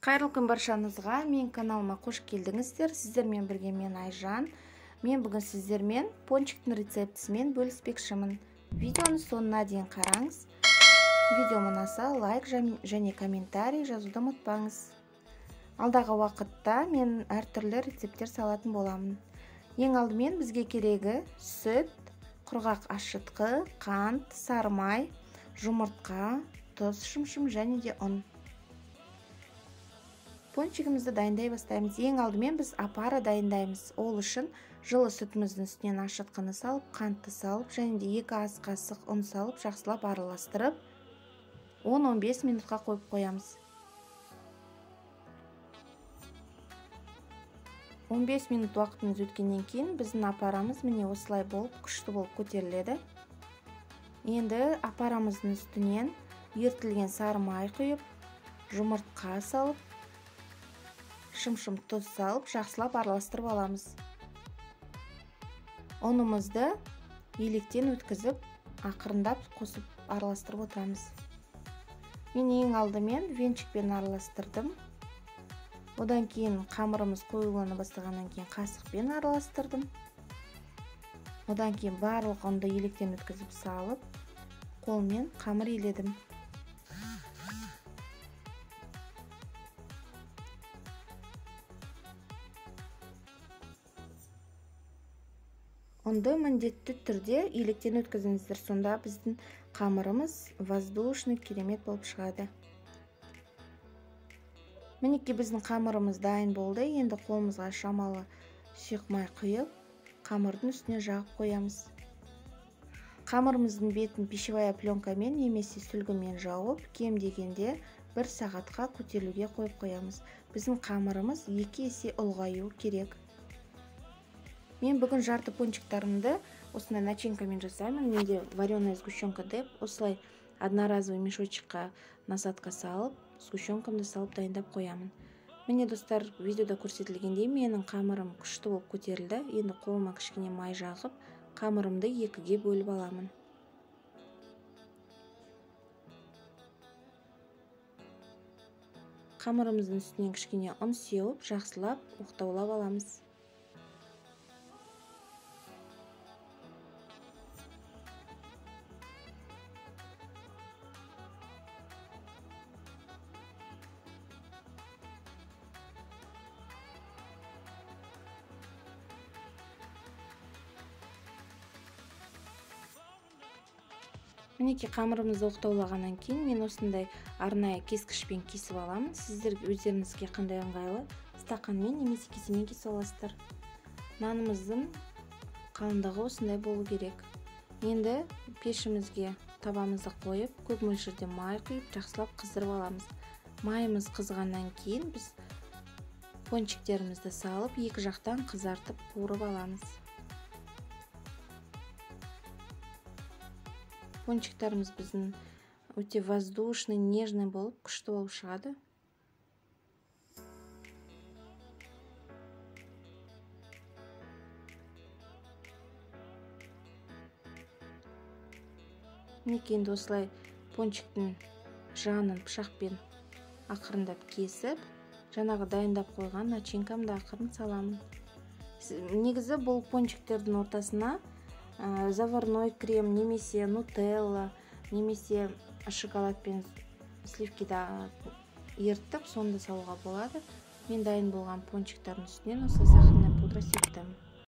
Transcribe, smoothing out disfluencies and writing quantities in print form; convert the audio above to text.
Қайырлы күн баршаңызға, мен каналыма қош келдіңіздер. Сіздермен бірге мен Айжан. Мен бүгін сіздермен пончиктің рецептісімен бөліспекшімін. Видеоны соңына дейін қараңыз. Видео ұнаса лайк және комментарий жазуды ұмытпаңыз. Алдағы уақытта мен әртүрлі рецепттер салатын боламын. Ең алдымен бізге керегі сүт, құрғақ ашытқы, қант, сары май, жұмыртқа, тұз, шымшым және де ұн. Пончигімізді дайындай бастаймыз. Ең алдымен біз опара дайындаймыз. Ол үшін жылы сүтіміздің үстінен ашытқыны салып, қантты салып, және де 2 ас қасық ұн салып, жақсылап араластырып, 10-15 минутқа қойып қоямыз. 15 минут уақытымыз өткеннен кейін біздің опарамыз міне осылай болып, күшті болып көтеріледі. Енді опарамыздың үстінен ерітілген сары май құйып, жұмыртқа салып, шымшым тұз салып, жақсылап араластырып аламыз. Ұнымызды електен өткізіп, ақырындап қосып араластырып отырамыз. Мен ең алдымен венчикпен араластырдым. Одан кейін қамырымыз қоюлана бастағаннан кейін қасықпен араластырдым. Одан кейін барлық ұнды електен өткізіп салып, қолмен қамыр еледім. Ұнды міндетті түрде електен өткізіңіздер, сонда біздің қамырымыз воздушный керемет болып шығады. Мінекей біздің қамырымыз дайын болды. Енді қолымызға шамалы сұйық май құйып, қамырдың үстіне жағып қоямыз. Қамырымыздың бетін пищевая пленкамен немесе сүлгімен жауып, кем дегенде 1 сағатқа көтерілуге қойып қоямыз. Біздің қамырымыз 2 есе ұлғаю керек. Мен бүгін жарты пончиктарымды осындай начинкамен жасаймын. Менде вареная сгущенка деп, осылай одноразовый мешочекқа насадка салып, сгущенкамды салып дайындап қоямын. Міне достар, видеода көрсетілгендей менің қамырым күшті болып көтерілді. Енді қолыма кішкене май жағып, қамырымды 2-ге бөліп аламын. Қамырымыздың үстінен кішкене ұн сеуіп, жақсылап оқтаулап аламыз. Мінекей қамырымызды оқтаулағаннан кейін мен осындай арнайы кескішпен кесіп аламын. Сіздер өздеріңізге қандай ыңғайлы стақанмен немесе кесемен кесіп аласыздар. Нанымыздың қалыңдығы осындай болу керек. Енді пешімізге табамызды қойып, көп мөлшерде май құйып, жақсылап қыздырып аламыз. Майымыз қызғаннан кейін біз пончиктерімізді салып, екі жақтан қызартып қуырып аламыз. Пончиктарымыз біздің өте воздушный, нежный болып, күшті болып шығады. Мінекей енді осылай пончиктің жанын пышақпен ақырындап кесіп, жаңағы дайындап қойған начинкамды ақырын саламын. Негізі бұл пончиктердің ортасына заварной крем немесе нутелла немесе шоколад пен сливкиді ерітіп сонда салуға болады. Мен дайын болған пончиктардың үстінен осы сахарная пудра септім.